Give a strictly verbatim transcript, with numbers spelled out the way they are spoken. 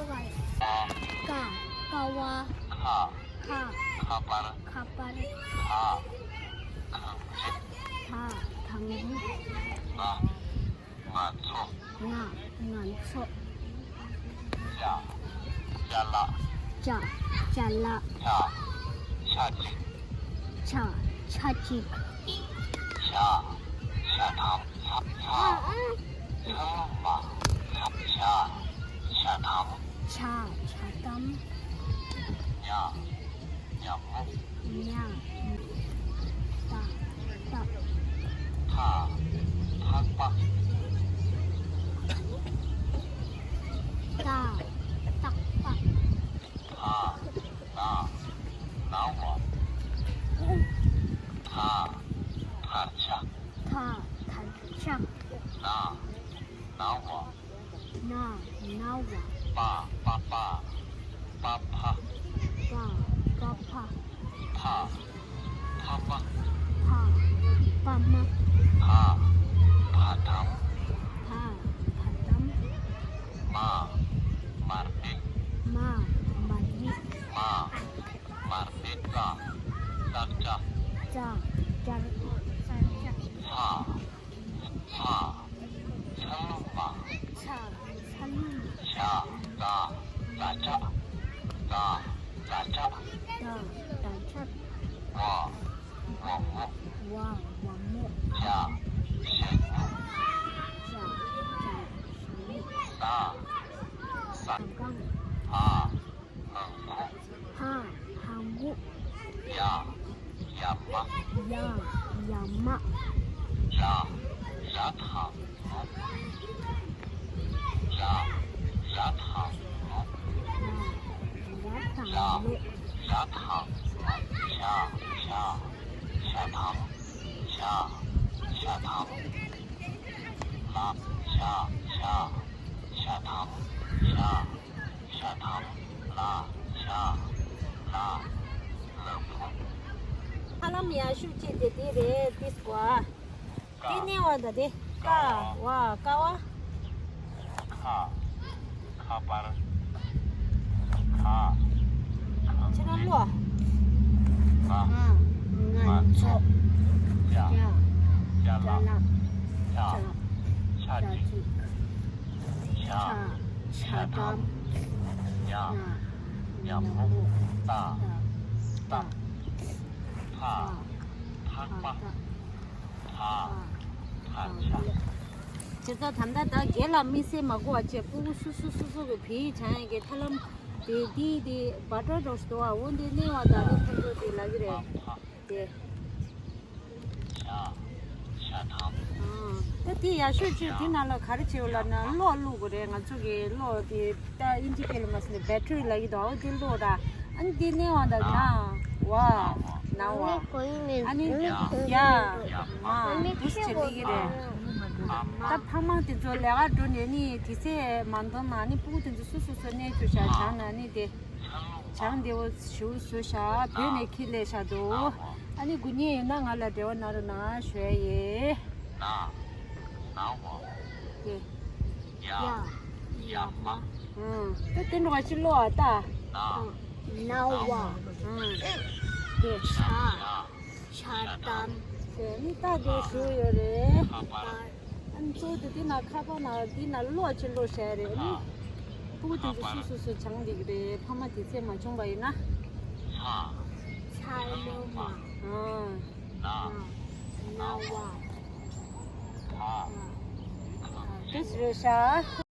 ཀ། ཀ་བ། ཁ། ཁ། ཁ་པར། ཁ་པར། ད། གངས་ཅན། ད། གངས་རི། ང་། ང་ཚོ། ང་། ང་ཚོ། ཅ། ཅ་ལག་ཅ། ཅ་ལག་ཆ། ཆ་གཅིག་ཆ། ཆ་གཅིག་ཇ། ཇ་དམ། ཇ། ཇ། ཇ་ལུ་མ། ཇ། ཇ། ཇ་དམ། ཇ། ཇ་དམ། ཉ། ཉ་མོ། ཉ། ཏ། ཏ། ཐ། ཐག་པ། ཏ། ཏག་པ། ད། ད། ན་བ། ད། དར་ཆ། ད། དར་ཆ། ན། ན་བ། ན། ན་བ། པ། པ། པ། པ་ཕ། པ། པ་ཕ། ཕ། ཕ་མ། ཕ། པ་མ། ཕ། ཕ་དམ། ཕ། ཕ་དམ། མ། མར་མེ། མ། མར་མེ། མ། མར་མེ། ཙ། ཙག་ཅ། ཙ། ཙག་ཙག་ཅ། ཚ། ཚ། ཚ་ལུ་མ། ཚ། ཚ་ལུ་མ། ཚ། ཚ། ཚ་ཆ། ཚ། ཚ་ཆ། ཚ། ཚ་ཆ། བ། བ་མོ། བ། བ་མོ། ཇ། ཇ་ཉུག་ཇ། ཇ་ཉུག་ད། ཟ་ཁང་། ཧ། ཧང་གུ། ཧ། ཧང་གུ། ཡ། ཡ་མ། ཡ། ཡ་མ། ཇ། ཇ་དང་ལུ། ཇ། ཇ་དང་ལུ། ཇ། ཇ་དང་ལུ། ཇ་དང་ལུ། ཇ། ཇ། ཇ་དམ། ཇ། ཇ་དམ། ལ། ཇ། ཇ། ཇ་དམ། ཇ། ཇ་དམ། ལ། ཇ། ལ། ལ་ཕུག་ཧ་ལམ་ཡག་ཤོས་གཅིག་དེ་དེ་རེད། ཏིས་གོ་ཨ། ཀ་དེ་ནས་བ་ད་དེ། ཀ་བ། ཀ་བ། ཁ། ཁ་པར། ཁ། ཁ། ཁྱེད་རང་ལོ། ང་། ང་། ང་ཚོ། ཅ། ཅ། ཅ་ལག་ཆ། ཆ་གཅིག་ཇ། ཇ་དམ། ཉ། ཉ་མོ། ཏ། ཏ། ཐ། ཐག་པ། ད། ད་ཆ། བྱས་ཙང་ད་ལྟ་ད་རྒན་ལགས་དམིགས་བསལ་མ་གོ་བ་བྱས། སྤུ་གུ་སོ་སོ་སོ་སོ་གི་བོད་ཡིག་སྦྱང་ཡག་གི་ཐབས་ལམ་དེ་འདི་དེ་བར་སྐྲུན་འདྲ་ཞིག་འདུག་ཨ། འོ་འདི་གླེང་བ་དང་དེ་ཕན་ཐོགས་དེ་ལབ་ཀྱི་རེད་དེ། ཇ། ཇ་དམ། ཨ། ད་དེ་ཡག་ཤོས་ཅིག་དེ་ནང་ལ་ག་རེ་བྱེད་འོ་ལབ་ན་གློག་བླུག་དགོས་རེད། ང་ཚོ་གི་གློག་དེ་ད་ཨིན་ཇི་སྐད་ལ་མ་ཟེར་ན་བེ་ཊི་རི་ལབ་ཀྱི་འདུག་ཨོ་དེ་གློག་ར། ཨ་ནི་དེ་གླེང་བ་དང་ན་བ། ན་བ། ཨ་ནི་ཡ། མ། འདུག་སེ་བྱེད་ཀྱི་རེད། ད་ཕ་མ་དེ་ཚོ་ལས་ཀ་འགྲོ་ནས་ནི་དུས་ཚོད་མ་འདང་ན་ནི་སྤུ་གུ་དེ་ཚོ་སོ་སོ་སོ་གནས་ཐུབ་ཤག་སྦྱང་ན་ནི་དེ། སྦྱང་བདེ་བོ་ཞུ་བཟོ་ཤག་བོད་ནས་ཁྱི་ལས་ཤག་འདུག་ཨ་ནི་དགོས་མཁན་ཡོད་ན་ང་ལ་འབྲེལ་བ་གནང་རོགས་གནང་ཞུ་ཡ་ཡིན། ན། ན་བ། དེ། ཡ། ཡ་མ། ཨང་། ད་དེ་འགྲོ་བ་ཅི་ལོ་ཨ་ད། ན། ན་བ། ཨང་། དེ། ཇ། ཇ་དམ། དེ་ནི་ད་དེ་ཞུ་ཡོད་རེད། ཨ་ནི་གཙོ་བོ་དེ་དེ་ན་ཁ་པར་ན་དེ་ན་གློག་ཅིག་བླུགས་བྱས་རེད། ཨ་ནི་སྤུ་གུ་དེ་ཚོ་སོ་སོ་སོ་སྦྱང་བསྡད་ཀྱི་རེད། ཕ་མ་དུས་ཚོད་མ་བྱུང་བ་ཡིན་ན། ཚ། ཚ་ལོ་མ། ཨང་། ན། ན་བ། ད། དེ་རེད་ཤག